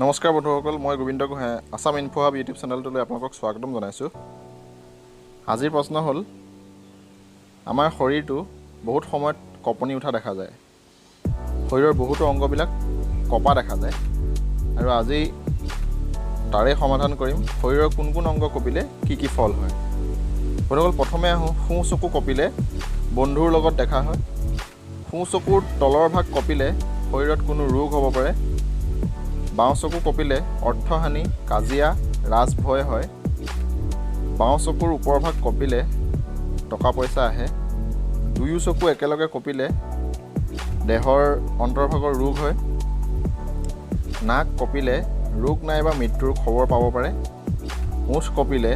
নমস্কাৰ বন্ধুসকল, মই Gobinda Gohain, Assam info hub YouTube চেনেলটোলৈ আপোনালোকক স্বাগতম জনাইছোঁ। আজিৰ প্ৰশ্ন হ'ল, আমাৰ শৰীৰটো বহুত সময়ত কঁপনি উঠা দেখা যায়, শৰীৰৰ বহুতো অংগবিলাক কঁপা দেখা যায় আৰু আজি তাৰে সমাধান কৰিম। শৰীৰৰ কোন কোন অংগ কঁপিলে কি কি ফল হয়। বন্ধুসকল, প্ৰথমে আহোঁ, সোঁ চকু কঁপিলে বন্ধুৰ লগত দেখা হয়। সোঁ চকুৰ তলৰ ভাগ কঁপিলে শৰীৰত কোনো ৰোগ হ'ব পাৰে। বাওঁ চকু কঁপিলে অৰ্থহানি, কাজিয়া, ৰাজভয় হয়। বাওঁ চকুৰ ওপৰ ভাগ কঁপিলে টকা পইচা আহে। দুয়ো চকু একেলগে কঁপিলে দেহৰ অন্তৰ্ভাগৰ ৰোগ হয়। নাক কঁপিলে ৰোগ নাইবা মৃত্যুৰ খবৰ পাব পাৰে। ওঁঠ কঁপিলে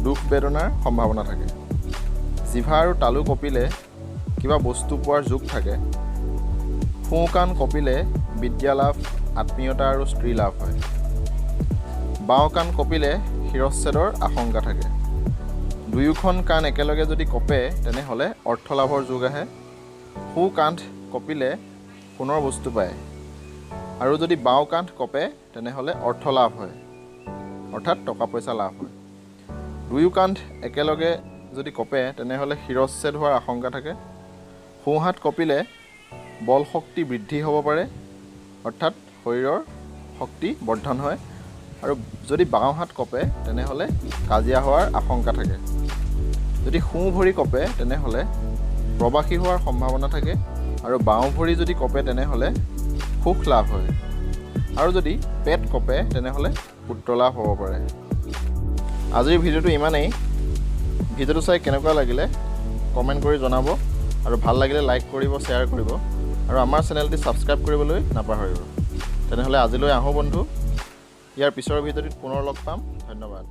দুখ বেদনাৰ সম্ভাৱনা থাকে। জিভা আৰু তালু কঁপিলে কিবা বস্তু পোৱাৰ যোগ থাকে। সোঁ কাণ কঁপিলে বিদ্যা লাভ, আত্মীয়তা আৰু স্ত্ৰী লাভ হয়। বাওঁ কাণ কঁপিলে শিৰচ্ছেদৰ আশংকা থাকে। দুয়োখন কাণ একেলগে যদি কঁপে, তেনেহ'লে অৰ্থ লাভৰ যোগ আহে। সোঁ কান্ধ কঁপিলে সোণৰ বস্তু পায় আৰু যদি বাওঁ কান্ধ কঁপে, তেনেহ'লে অৰ্থ লাভ হয়, অৰ্থাৎ টকা পইচা লাভ হয়। দুয়ো কান্ধ একেলগে যদি কঁপে, তেনেহ'লে শিৰচ্ছেদ হোৱাৰ আশংকা থাকে। সোঁহাত কঁপিলে বল শক্তি বৃদ্ধি হ'ব পাৰে, অৰ্থাৎ শৰীৰৰ শক্তি বৰ্ধন হয়। আৰু যদি বাওঁহাত কঁপে, তেনেহ'লে কাজিয়া হোৱাৰ আশংকা থাকে। যদি সোঁ ভৰি কঁপে, তেনেহ'লে প্ৰবাসী হোৱাৰ সম্ভাৱনা থাকে আৰু বাওঁ ভৰি যদি কঁপে, তেনেহ'লে সুখ লাভ হয়। আৰু যদি পেট কঁপে, তেনেহ'লে পুত্ৰ লাভ হ'ব পাৰে। আজিৰ ভিডিঅ'টো ইমানেই। ভিডিঅ'টো চাই কেনেকুৱা লাগিলে কমেণ্ট কৰি জনাব আৰু ভাল লাগিলে লাইক কৰিব, শ্বেয়াৰ কৰিব আৰু আমাৰ চেনেলটি ছাবস্ক্ৰাইব কৰিবলৈ নাপাহৰিব। তেনেহ'লে আজিলৈ আহোঁ বন্ধু, ইয়াৰ পিছৰ ভিডিঅ'টিত পুনৰ লগ পাম। ধন্যবাদ।